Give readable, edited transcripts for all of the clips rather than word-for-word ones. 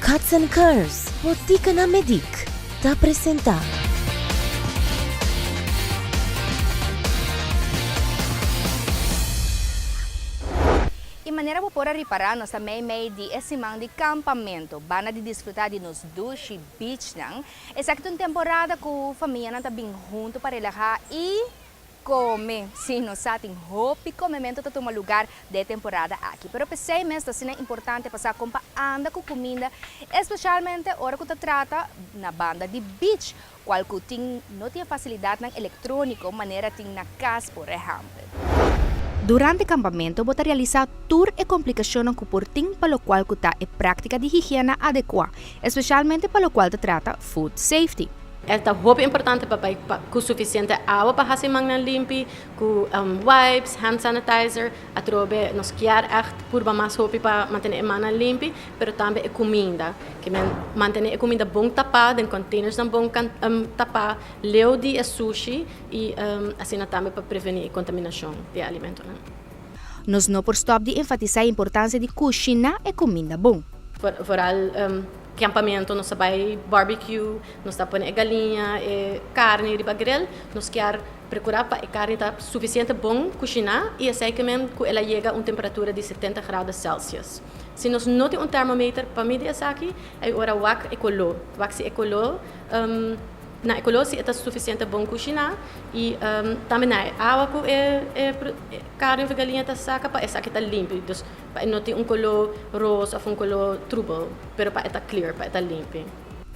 Cuts and Curves, Botica na Medic, ta presenta. Y manera bo por a ripara nos ta mei mei di e siman di campamento. Banda di disfruta di nos dushi beachnan, esaki ta un temporada cu famianan ta bin hunto pa relaha y Come. Sí, nos sa tin hopi comemento ta tuma lugar den e temporada aki. Pero p'esei mes ta asina importante pa sa con pa anda cu cuminda, especialmente ora cu ta trata na banda di beach, cual cu tin no tin e facilidadnan electronico manera tin na cas, por ehempel. Durante campamento bo ta realisa tur e complicacionnan cu por tin pa locual cu ta e practica di higiena adecua, especialmente pa locual ta trata food safety. E ta hopi importante pa bai ku sufisiente awa pa hasi mannan limpi, ku wipes, hand sanitizer. Atrobe nos kier ègt purba mas hopi pa mantene e mannan limpi, pero tambe e kuminda. Ke men mantene e kuminda bon tapá den containers-nan bon tapá, leu di e sushi i asina tambe pa prevení e kontaminashon di e alimentonan. Nos no por stòp di enfatisá e importansia di kushiná e kuminda bon. Vooral campamento nos ta bai barbecue, nos ta pone e galiña, e carni riba grill, nos kier precura pa e carni ta suficiente bon cushiná y esey ke men cu el a yega un temperatura di setenta grado Celsius. Si nos no tin un thermometer pa midi esaki, ey ora wak e color, wak si e color Na e koló si e ta sufisiente bon kushiná i tambe na e awa ku e karni òf e galiña ta saka pa esaki ta limpi. Dus pa e no tin un koló ros òf un koló trubel, pero pa e ta clear, pa e ta limpi.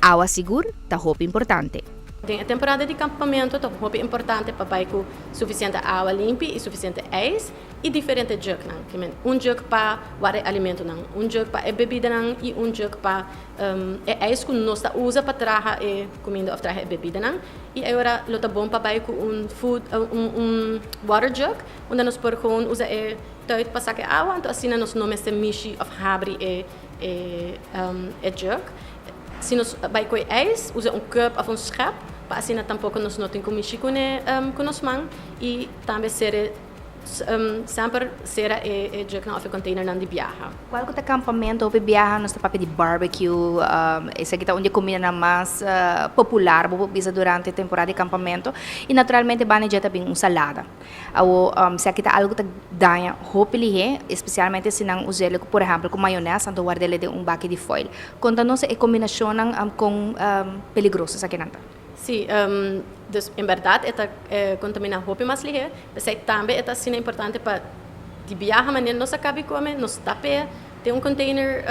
Awa sigur ta hopi importante. Den e temporada di kampamentu ta hopi importante pa bai ku sufisiente awa limpi i sufisiente ijs i diferente jugnan. Ke men un jug pa warda e alimentonan, un jug pa e bebidanan i un jug pa E ijs ku nos ta usa pa traha e kuminda òf traha e bebidanan i ayora lo ta bon pa bai ku un food un water jug unda nos por gewoon usa e tuit pa saka e awa anto asina nos no mester mishi òf habri e e jug. Si nos bai ku e ijs usa un cup òf un schep pa asina tampoko nos no tin ku mishi kuné ku nos man i tambe sere Semper sera e jugnan of e containernan di biaha. Cual cu ta campamento hopi biaha nos ta papia di barbecue, esaki ta un di e comidanan mas popular bo por bisa durante temporada di campamento y naturalmente banda dje ta bin un salada. Awo esaki ta algo cu ta daña hopi lihe, especialmente si nan us'el por ehempel cu mayones anto ward'el den un baki di foil. Conta nos e combinacionnan con peligroso esakinan ta. Sí, dus en bèrdat e ta kontaminá hopi mas lihé. P'esei tambe e ta asina importante pa di biaha manera nos a kabi kome, nos tap'é den un container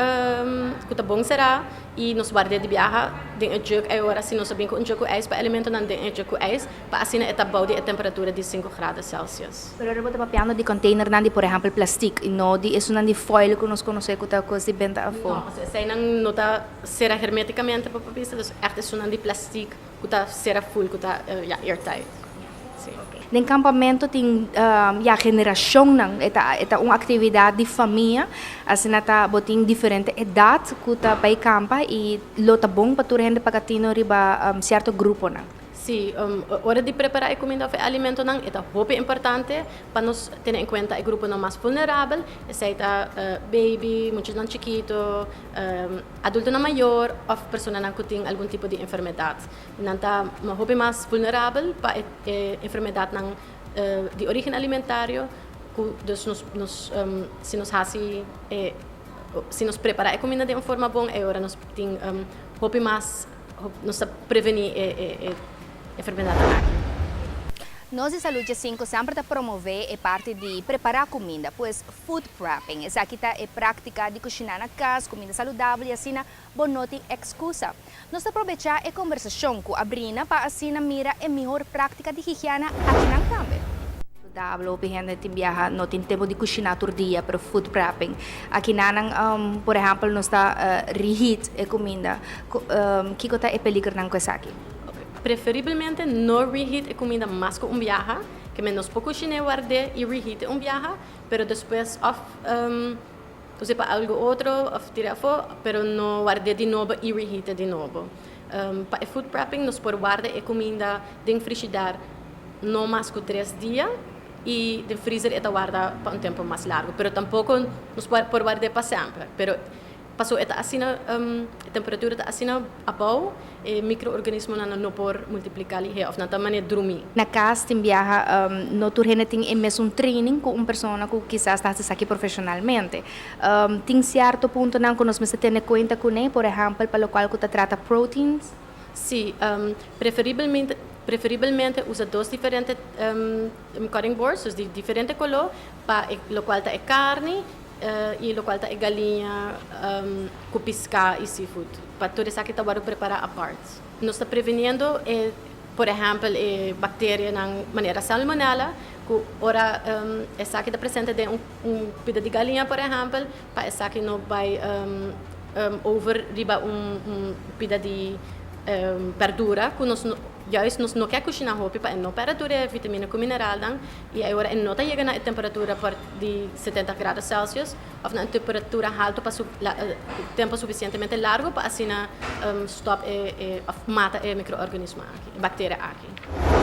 ku ta bon será i nos ward'é di biaha den e jug. Ei ora si nos a bin ku un jug ku ijs pa elementonan den e jug ku ijs pa asina e ta bou di e temperatura di sinku grado Celsius. Pero ora bo ta papiando di containernan di por ehèmpel plastik i no di esunnan di foil ku nos konosé ku ta kos di benta afó. No, eseinan no ta. Sera hermeticamente pa papista, dus echt esunnan di plastic cu ta sera full cu ta ya airtight. Si. Den campamento tin ya generacionnan, e ta e ta un actividad di famia, asina ta bo tin diferente edad cu ta bay campa y lo ta bon pa tur hende paga tino riba cierto gruponan. Si, ora di prepará e kuminda òf e alimentonan e ta hopi importante pa nos tene en kuenta e gruponan mas vulnerabel, esei ta baby, muchanan chikito, adultonan mayor òf personanan ku tin algun tipo di enfermedat. Nan ta hopi mas vulnerabel pa e enfermedatnan di origen alimentario ku dus nos nos si nos hasi e si nos prepará e kuminda den un forma bon e ora nos tin hopi mas Nos ta prevení e enfermedadnan aki. Nos di Salud Djesinku semper ta promové e parti di prepará kuminda, pues food prepping. Esaki ta e práktika di kushiná na kas kuminda saludabel i asina bo no tin ekskusa. Nos ta probechá e kombersashon ku Abrina pa asina mira e mihor práktika di higiena akinan tambe. Saludabel, hopi hende tin biaha no tin tempu di kushiná tur dia, pero food prepping akinanan por ehèmpel nos ta reheat e kuminda. Kiko ta e peligernan ku esaki? Preferiblemente no reheat e kuminda mas ku un biaha, ke men nos por kushiné ward'é i reheat e un biaha, pero despues òf us'é pa algu otro òf tir'é afó, pero no ward'é di nobo i reheat e di nobo. Pa e food prepping nos por warda e kuminda den frishidèr no mas ku tres dia i den freezer e ta warda pa un tempu mas largu, pero tampoko nos por ward'é pa semper, pero. Paso e ta asina, e temperatura ta asina abou, e microorganismonan no por multiplica lihe of nan ta manera drumi. Na cas tin biaha no tur hende tin e mesun training cu un persona cu kisas ta haci esaki profesionalmente. Tin cierto puntonan cu nos mester tene cuenta cune, por ehempel pa locual cu ta trata proteins? Si, preferiblemente usa dos diferente cutting boards, dus di diferente color, pa locual ta e carni y locual ta e galiña cu pisca y seafood. Pa tur esaki ta wordo prepara apart. Nos ta preveniendo, por ehempel, e bacterianan manera salmonella, cu ora esaki ta presente den un pida di galiña, por ehempel, pa esaki no bay over riba un pida di berdura, cu nos juist nos no kier cushina hopi pa e no perde tur e vitamina cu mineralnan y ora e no ta yega na e temperatura di 70 grado Celsius of na un temperatura halto pa tempo suficientemente largo pa asina stop e of mata e microorganismo aki, e bacteria aki.